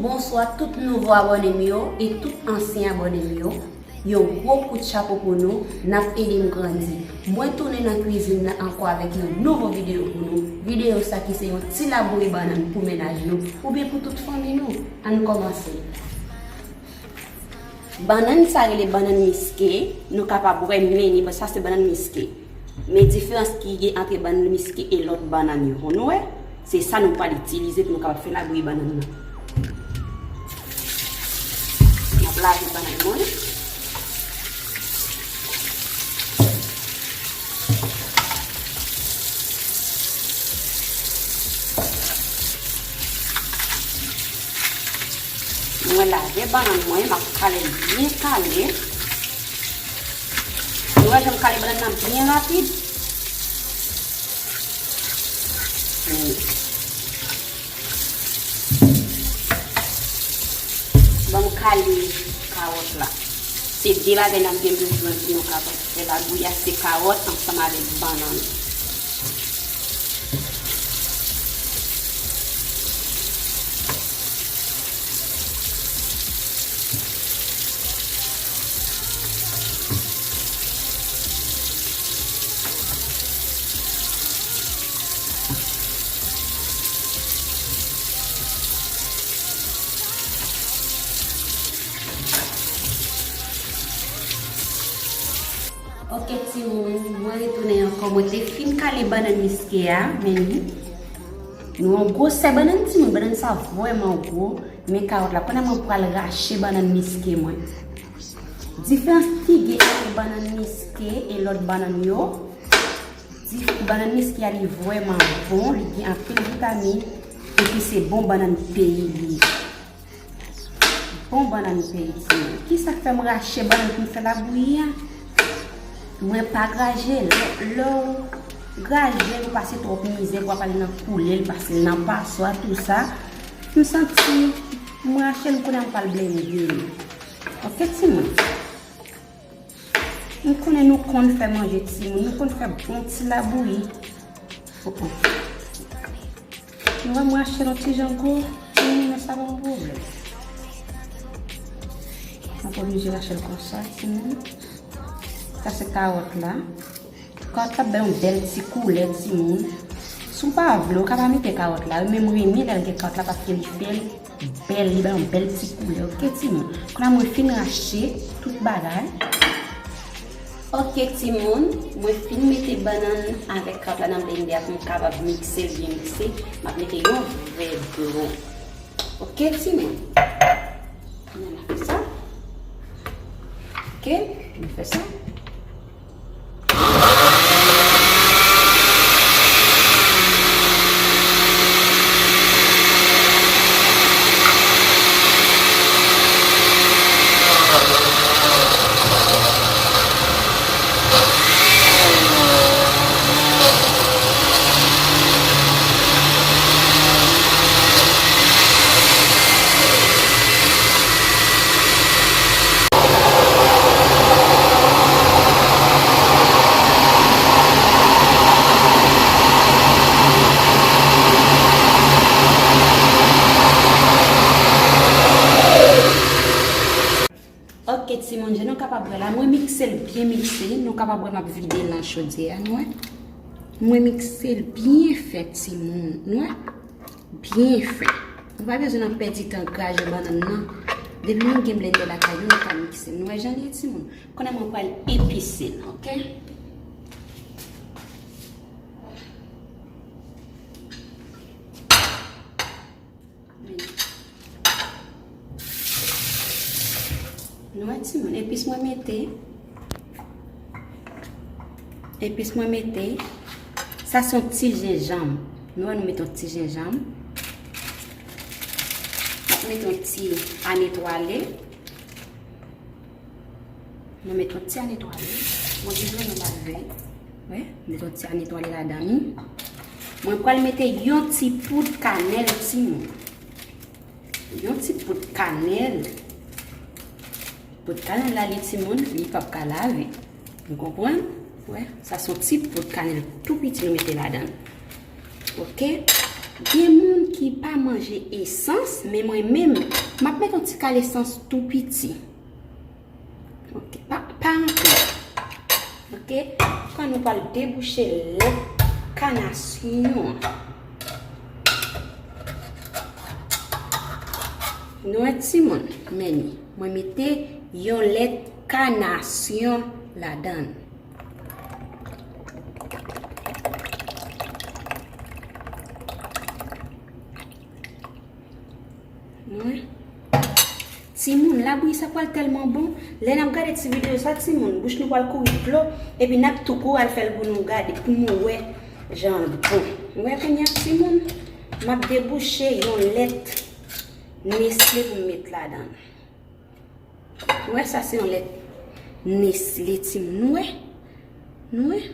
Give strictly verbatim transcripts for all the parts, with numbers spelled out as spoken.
Bonswa tout nouvo abòne m yo e tout ansyen abòne m yo. Yon gwo kout chapo pou nou, n ap ede m grandi. Mwen tounen nan kwizin nan ankò avèk yon nouvo videyo pou nou. Videyo sa ki se yon ti labouyi bannann pou mennaj nou oubyen pou tout fanmi nou. Ann kòmanse. Bannann sa rele bannann miske, nou kapab wè men li, bon, sa se bannann miske. Men diferans ki gen ant bannann miske e lòt bannann yo, nou wè, se sa nou pral itilize pou nou kapab fè labouyi bannann nan. M ap lave bannann mwen. Mwen lave bannann mwen, m ap kale l byen kale. Nou wè jan m kale bannann nan byen rapid. Hmm. Ban m kale kawòt la. Se de bagay n ap gen bezwen pou nou kapab fè labouyi a, se kawòt ansanm avèk bannann. Ok, timoun, mwen retounen ankò. Mwen te fin kale bannann miske a, men li. Nou wè yon gwosè bannann, timoun. Bannann sa vrèman gwo. Men kawòt la, kounye a mwen pral rache bannann miske mwen. Diferans ki gen ant bannann miske e lòt bannann yo, dif-, bannann miske a li vrèman bon, li gen anpil vitamin, epi se bon bannann peyi li ye. Bon bannann peyi, timoun. Kisa k fè m rache bannann pou m fè labouyi a? Mwen pa graje. Lè, lè w graje l, ou pase twòp mizè, w ap ale nan koule l, pase l nan paswa, tou sa. M santi m rache l, kounye a m pral blende l. Ok, timoun? M konnen nou konn fè manje, timoun. Nou konn fè bon ti labouyi. Oh, oh. Nou wè m rache l yon ti jan gwo, timoun, men sa pa yon pwoblèm. M ap oblije rache l konsa, timoun. Sa se kawòt la. Kawòt la ap bay yon bèl ti koulè, timoun. Si w pa vle, ou ka pa mete kawòt la. Men m renmen lè l gen kawòt la paske li fè l bèl, li bay yon bèl ti koulè. Ok, timoun? Kounye a mwen fin rache tout bagay. Ok, timoun, mwen fin mete bannann avèk kawòt la nan blendè a pou m kapab mikse l byen mikse. M ap mete yon vè dlo. Ok, timoun? Ann al fè sa. Ok, nou fè sa. Ok, timoun, jan nou kapab wè la, mwen mikse l byen mikse, nou kapab wè m ap vide l nan chodyè a, nou wè. Mwen mikse l byen fè, timoun, nou wè. Byen fè. Nou pa bezwen nan pèdi tan graje bannann nan. Depi nou gen blendè lakay nou, nou ka mikse l. Nou wè jan l ye, timoun. Kounye a mwen pral epise l, ok? Nou wè timoun, epis mwen mete. Epis mwen mete. Sa se yon ti jenjanm. Nou wè nou mete yon ti jenjanm. Mwen mete yon ti a netwale. Nou met yon ti a netwale. Mwen te vrèman lave. Wè, met yon ti a netwale ladan li. Mwen pral mete yon ti poud kanèl, timoun. Yon ti poud kanèl. Poud kanèl la, li timoun, li p ap ka lave. Nou konprann? Wè, sa se yon ti poud kanèl tou piti nou mete ladan. Ok? Gen moun ki pa manje esans, men mwen menm, m ap met yon ti kal esans tou piti. Ok, pa, pa anpil. Ok, kan nou pral debouche lèt kanasyon an. Nou wè timoun, men ni, mwen mete yon lèt kanasyon ladan l. Wi. Timoun, labouyi sa pral tèlman bon. Lè n ap gade ti videyo sa, timoun, bouch nou pral kouri dlo, epi n ap tou kouri al fè l pou nou gade, pou nou wè jan l bon. Ou wè kounye a, timoun, m ap debouche yon lèt Nestle pou m met ladan l. Ou wè, sa se yon lèt Nestle, timoun. Nou wè? Nou wè?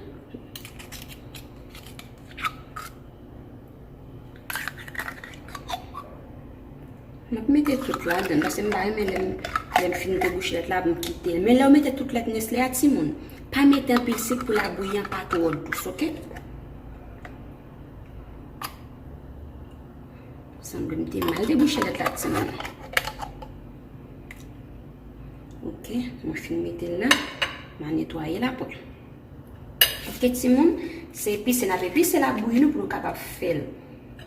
M ap mete tout ladan, paske m pa renmen lè m, lè m fin debouche lèt la, pou m kite l. Men lè w mete tout lèt Nestle a, timoun, pa mete anpil sik pou labouyi an pa twò dous, ok? Sanble m te mal debouche lèt la, timoun. Ok, mwen fin mete l la. M a netwaye l apre. Ok, timoun, se epise n ap epise labouyi nou pou nou kapab fè l.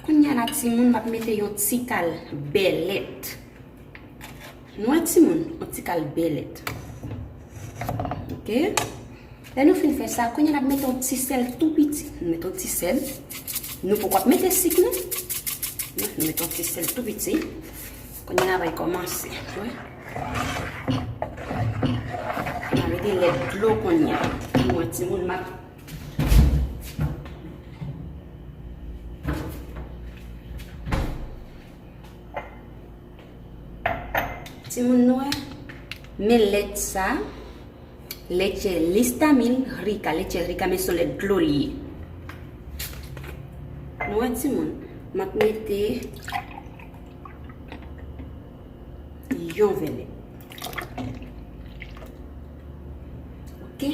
Kounye a la, timoun, m ap mete yon ti kal bèlèt. Nou wè, timoun, yon ti kal bèlèt. Ok? Lè nou fin fè sa, kounye a n ap mete yon ti sèl tou piti. Nou mete yon ti sèl. Nou poko ap mete sik, non. Nou mete yon ti sèl tou piti. Kounye a n ap kòmanse. Wi. N a mete lèt dlo kounye a. Mwen, timoun, m ap Timoun, nou wè, men lèt sa, leche listamil rika, leche rika, men se yon lèt dlo li ye. Nou wè, timoun, m ap mete yon vè lèt. Ok.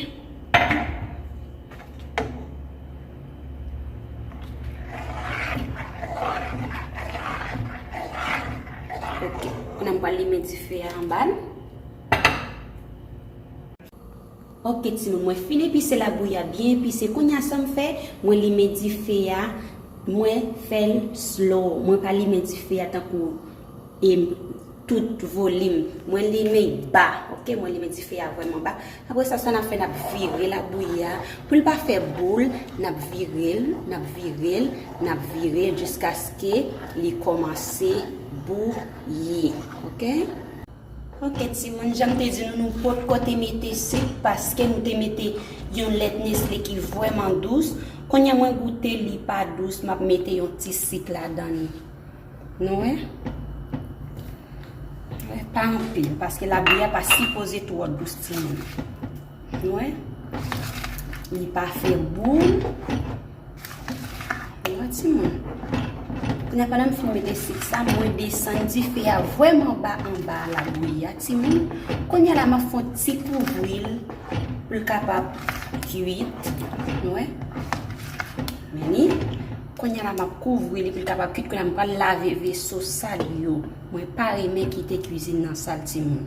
Ok. Kounye a m pral limen dife a anba l. Ok, timoun, mwen fin epise labouyi a, byen epise. Kounye a sa m fè, mwen limen dife a, mwen fè l slow. Mwen pa limen dife a tankou e tout volim. Mwen limen ba, ok? Mwen limen dife a vrèman ba. Apre sa, sa n ap fè, n ap vire labouyi a. Pou l pa fè boul, n ap vire l, n ap vire l, n ap vire l jiskaske li kòmanse bouyi, ok? Ok, timoun, jan m te di nou, nou potko te mete sik paske nou te mete yon lèt Nestle ki vrèman dous. Kounye a mwen goute, li pa dous, m ap mete yon ti sik ladan li. Nou wè? Wè, pa anpil, paske labouyi a pa sipoze twò dous, timoun. Nou wè? Li pa fè boul. Nou wè, timoun? Kounye a, pandan m fin mete sik sa, mwen desann dife a vrèman ba anba labouyi a, timoun. Kounye a la, m ap fè yon ti kouvri l pou l kapab kuit. Nou wè? Men ni. Kounye a la, m ap kouvri li pou l kapab kuit. Kounye a, m pral lave veso sal yo. Mwen pa renmen kite kwizin nan sal, timoun.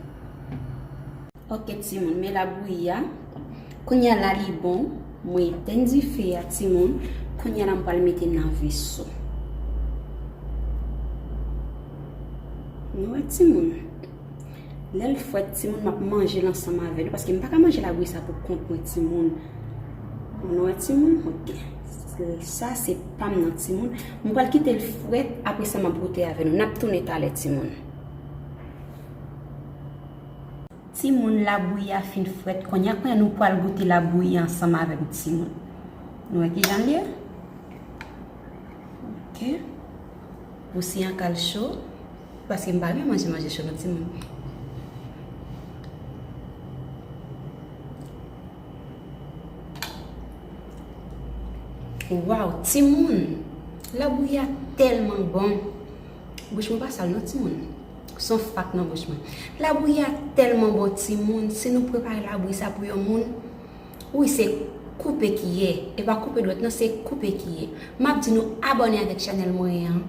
Ok, timoun, men labouyi a. Kounye a la, li bon. Mwen etenn dife a, timoun. Kounye a la, m pral mete nan veso. Nou wè, timoun? Lè l frèt, timoun, m ap manje l ansanm avè nou, paske m pa ka manje labouyi sa pou kont mwen, timoun. Nou wè, timoun? Ok. Sa se pa m nan, timoun. M pral kite l frèt, apre sa m ap goute avè nou. N ap tounen talè, timoun. Timoun, labouyi a fin frèt. Kounye a, kounye a nou pral goute labouyi ansanm avè m, timoun. Nou wè kijan l ye? Ok. Pouse an kal cho, paske m pa renmen manje manje cho non, timoun. Waw, timoun! Labouyi a tèlman bon. Bouch mwen pa sal non, timoun. Se yon fak nan bouch mwen. Labouyi a tèlman bon, timoun. Si nou prepare labouyi sa pou yon moun, wi, se Koupe kiyè. E pa koupe dwèt non, se koupe kiyè. M ap di nou abòne avèk chanèl mwen an.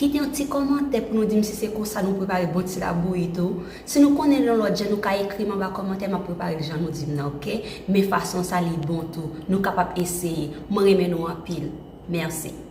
Kite yon ti kòmantè pou nou di m si se konsa nou prepare bon ti labouyi tou. Si nou konnen yon lòt jan, nou ka ekri m anba kòmantè, m ap prepare l jan nou di m nan, oke? Men fason sa li bon tou. Nou kapab eseye. Mwen renmen nou anpil. Mèsi.